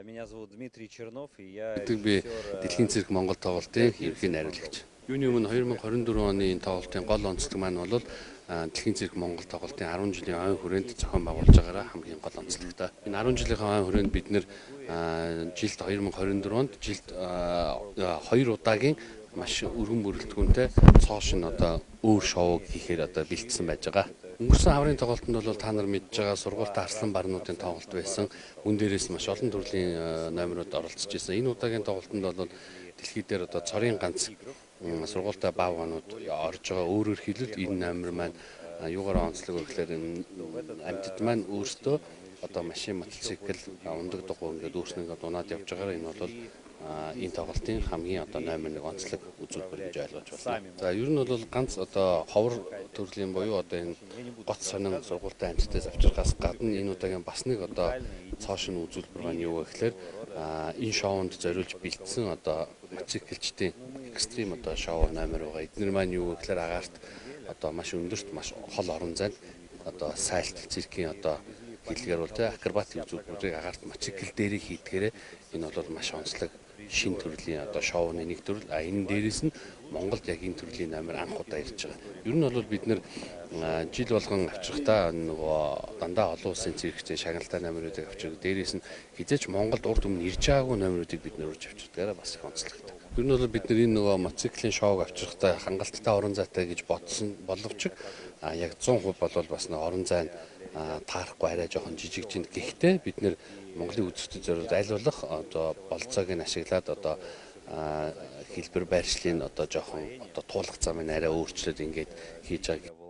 Меня зовут Дмитрий Чернов, и я Гэдэг би Дэлхийн цирк Монгол тоглолтын ерөнхий найруулагч. Юуны өмнө 2024 оны энэ тоглолтын гол онцлог маань бол Дэлхийн цирк Монгол тоглолтын 10 жилийн ойн хүрээнд зохион байгуулж байгаараа хамгийн гол онцлогтой. Энэ 10 жилийнхээ ойн хүрээнд бид нэр жилд 2024 онд жилд 2 удаагийн маш өргөн бүрэлдэхүүнтэй цоо шин одоо өөр шоуг хийхээр одоо бэлдсэн байж байгаа. Өнгөрсөн хаврын тоглолтод бол та нар мэдж байгаа сургуультай арслан барнуудын тоглолт байсан. Үн дээрээс маш олон төрлийн номерууд оролцож ирсэн. Энэ удаагийн тоглолтод бол дэлхий дээр одоо цорын ганц сургуультай баавгаанууд орж байгаа. Өөрөөр хэлбэл энэ номер маань юугаар онцлог вэ гэхээр амьтад маань өөрсдөө одоо машин, мотоцикл, ундаг дугуй ингээд өөрснөө ингээд унаад явж байгаараа энэ бол энэ тоглолтын хамгийн одоо номер 1 онцлог үзүүлбэр гэж ойлгож байна. За ер нь бол ганц одоо ховор төрлийн буюу одоо энэ гоц сонин сургуультай амьтдаас авчирхаас гадна энэ удаагийн бас нэг одоо цоо шинэ үзүүлбэр маань юу вэ гэхээр энэ шоунд зориулж бэлдсэн одоо мотоциклчдийн экстрим одоо шоу номер байгаа. Эднэр маань юу вэ гэхээр агаарт одоо маш өндөрт маш хол орон зайд одоо сайлт циркийн одоо хэллэгээр бол тэ акробатик үзүүлбэрийг агаарт мотоцикл дээрээ хийдгээрээ энэ бол маш онцлог шин төрлийн одоо шоуны нэг төрөл. А энэ дээрээс нь Монголд яг энэ төрлийн номер анх удаа ирж байгаа. Ер нь бол бид нэр жил болгон авчрахтаа нөгөө дандаа олон улсын циркчийн шагналтай номеруудыг авчирдаг. Дээрээс нь хизээч Монголд урд өмнө ирж байгаагүй номеруудыг бид нэр урьж авчирдгаараа бас их онцлогтой. Ер нь бол бид нар энэ нөгөө мотоциклийн шоуг авчрахтаа хангалттай орон зайтай гэж бодсон боловч яг 100% болвол бас нэг орон зай нь таарахгүй арай жоохон жижигжинд. Гэхдээ бид нэр Монголын үзэгчдэд зориулж аль болох одоо болцоог нь ашиглаад одоо хэлбэр байршлын одоо жоохон одоо туулах замыг арай өөрчлөөд ингээд хийж байгаа.